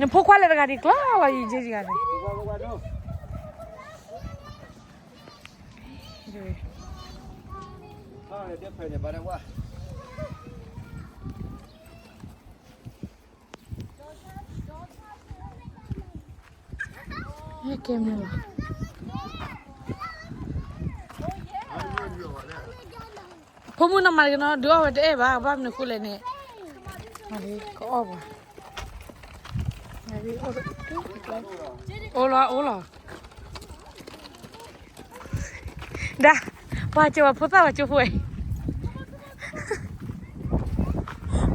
နဖိခွါလဲၤတဂၤဒံးကျီလီၤ ယံာ်က့ၤတဂၤန့ၣ်. ကဲမ့ၢ်လီၤ. ဖိမုၣ်နီၢ်မၤတက့ၤနီၤ ဒုးအီၣ်ဝဲတအဲၣ်ဘၣ် ဘၣ်မနုၤဃိလဲၣ်န့ၣ် ကအီၣ်ပှၤ အိၣ်လီၤ အိၣ်လီၤ. ဒၣ် ပှၤကၠိဝဲဖိသၣ်ဝဲကၠိဖိဝဲ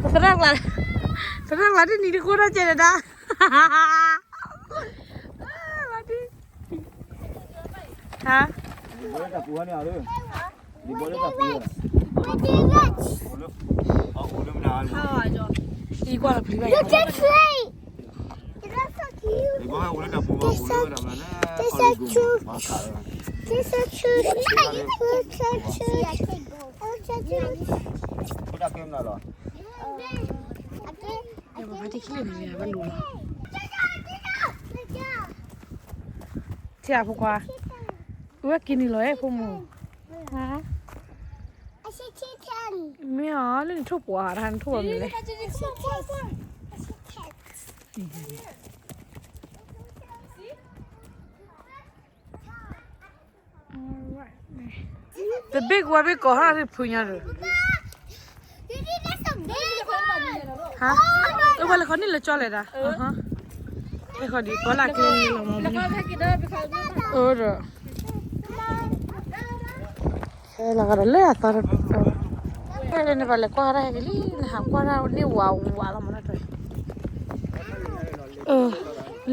သရၣ်ကျါ သရၣ်ကျါတနံၤတကိၢ်ထီၣ်ကဲဒီးဒၣ် လီၤဒု ဟါ အံၤကွၢ်လီၤပျံၤဘၣ် This is cute. This is cute. This is cute. ပှၤတခံလၢာ်န့ၣ် ဘၣ်လိၤလီၤ. ထံၣ်အဖိခွါ အဝဲက့ၤနုာ်လီၤအဲၣ်ဖိမုၣ် မ့ၢ်အီၤလၢနထိၣ်ပှၤတၢ်နထိၣ်ပှၤမနုၤလဲၣ်. The big one ဘ့ၣ်ကိးဟါရ့ၣ်ဖုညါဒီး ဟါ အဝဲလဲၤခီန့ၣ်လၢကၠီလဲၤဒၣ် လဲၤခီဒံး ပှၤလၢကျဲလီၤမ့ၢ် အၢဒီး ဟဲလီၤဂာ်ဒီးလၢအသီတဖျၢၣ် ဖဲန့ၣ်ဘၣ်လဲၤကွၢ်တၢ်ဟဲက့ၤလံ နဟးကွၢ်တၢ်န့ၢ်ဝးဝးလီၤမ့ၢ်နီၢ်တၢ်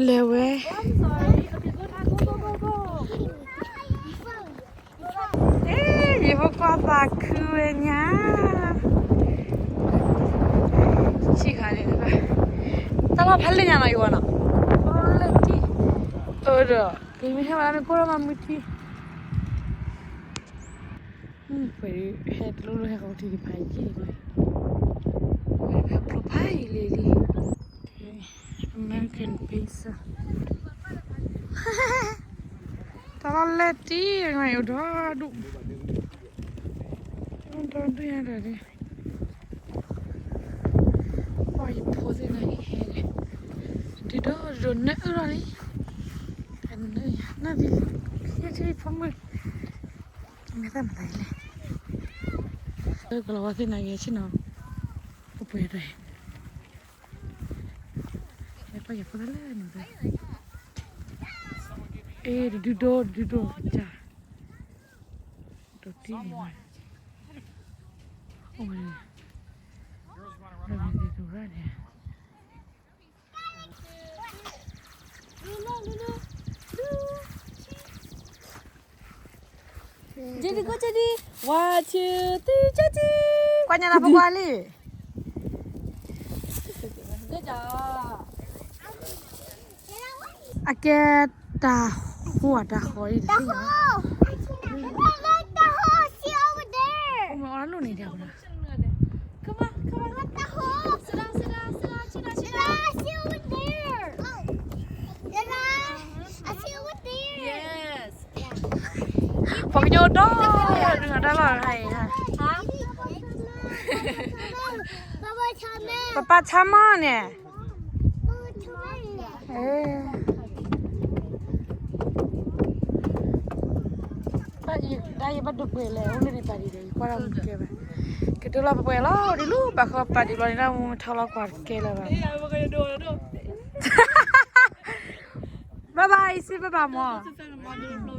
လဲၤဝဲ ယဖိခွါသးခုဝဲညါ ဆံးခါန့ၣ် တၢ်လီၢ်ဖးလဲၢ်ညါနီၤ ယဝဲနီၤ လၢတံၢ် အၢဒီး ကမ့ၢ်ဟဲဝဲဒၣ်မ့ၢ်ကိၢ်ထီၣ်မးမုၢ်ထံ ပှဲၤဟဲတလိၣ်လိၣ်ဟဲဃီထံးတဖးယံာ်လီၤ ပှဲၤဖဲဖျိဖးယံာ်လံလံ American pizza တၢ်လီၢ်လဲၢ်တံၢ် အိၣ်ဒီဒူၣ် ဒီဒူၣ်ညါဒီး ပှၤယဖိသ့ၣ်နီၣ်အံၤဟဲ ဒုးဒီဒိးနၢအုၣ်ထီၣ်လံ နၢအုၣ်ယၤ နၢ်သံလံယဲထံဖိမုၣ် မ့ၢ်သၣ်မသးလဲၣ် ကလီၤဝါသ့ၣ်နီၣ်ဂ့ၤဆ့ၣ်နီၤ ပှဲၤပှဲၤ ပှၤယဖိသ့ၣ်လၢနီၤ အ့ တဒုဒိၣ်တဒုဒိၣ်ကစၢ် ဒိးတံၢ်န့ၣ် အိၣ်ဝဲ လၢမ့ၢ်ဒိၣ်ရၣ်န့ၣ် One, two, three, ကွၢ်ညါလၢဖိခွါလံ အကဲတၢ်ဟိတၢ်ဃီအံၤတသ့ၣ်ညါ တၢ်ဟိ see over there အိၣ်မ့ၢ်အီၣ်လိၣ်န့ၣ်ဒၣ် တၢ်ဟိ see over there တၢ်ဟိ see over there ပှၤကညီဒီး တၢ်လီၢ်ဟါအံၤ ပပၢ်ဆါမၢ်န့ၣ် တၢ်ယဘၣ်ဒိပှဲၤလဲၣ် အိၣ်လၢန့ၣ်ပာ်ဒံးဒီး ယကွၢ်တၢ်မူကဲဘၣ် ကတိၤလီၤပှဲၤလီၤ ဒ်လူၤဘၣ်ဃီပာ်ဒံးဘျီန့ၣ် တၢ်မူထီၣ်လီၤကွၢ်တကဲလၢၤဘၣ် bye bye အံၤစ့ bye bye မၢ်